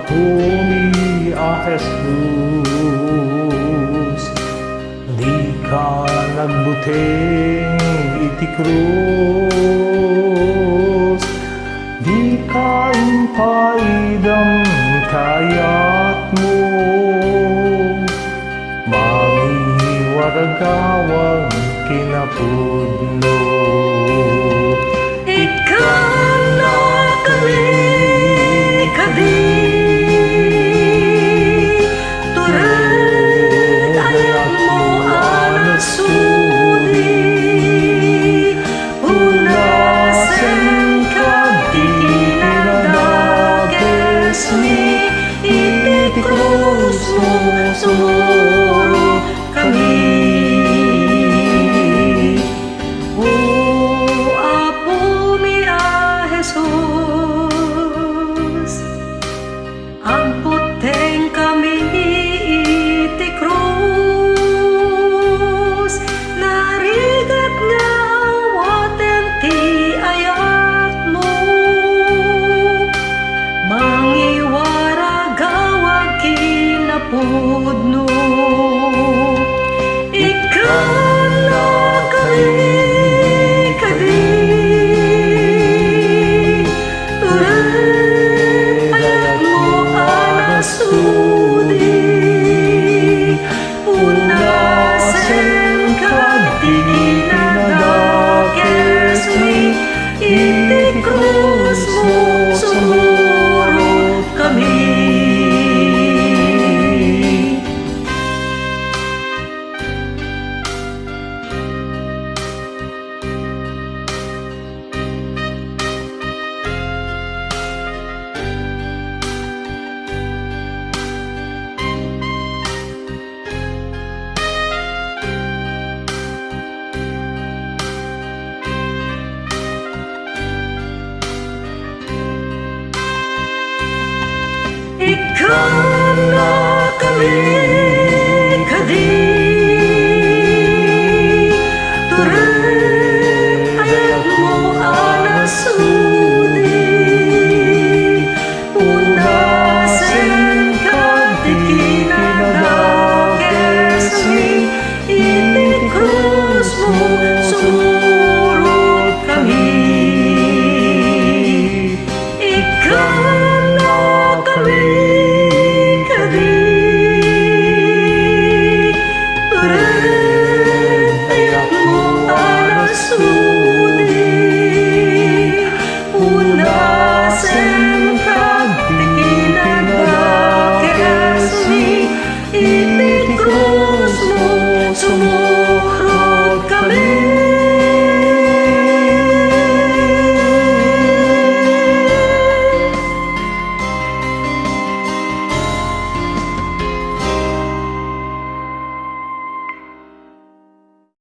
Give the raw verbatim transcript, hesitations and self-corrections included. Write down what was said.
Apomi a Jesus, dika nagbuteng iti krus, dika impaidam ti ayatmo, mangiwaragawag kinapudno. Ikkannakami kadi, tured ayatmo a nasudi, punasenka ti kinadakesmi, iti krusmo sumurotmi. O Apomi a Jesus, agbutengkami iti krus, narigat nga awaten ti ayatmo, mangiwaragawag kinapudno. Ikkannakami kadi, tured ayatmo a nasudi, punasenka ti kinadakesmi, iti krusmo sumurotkami. Ikkannakami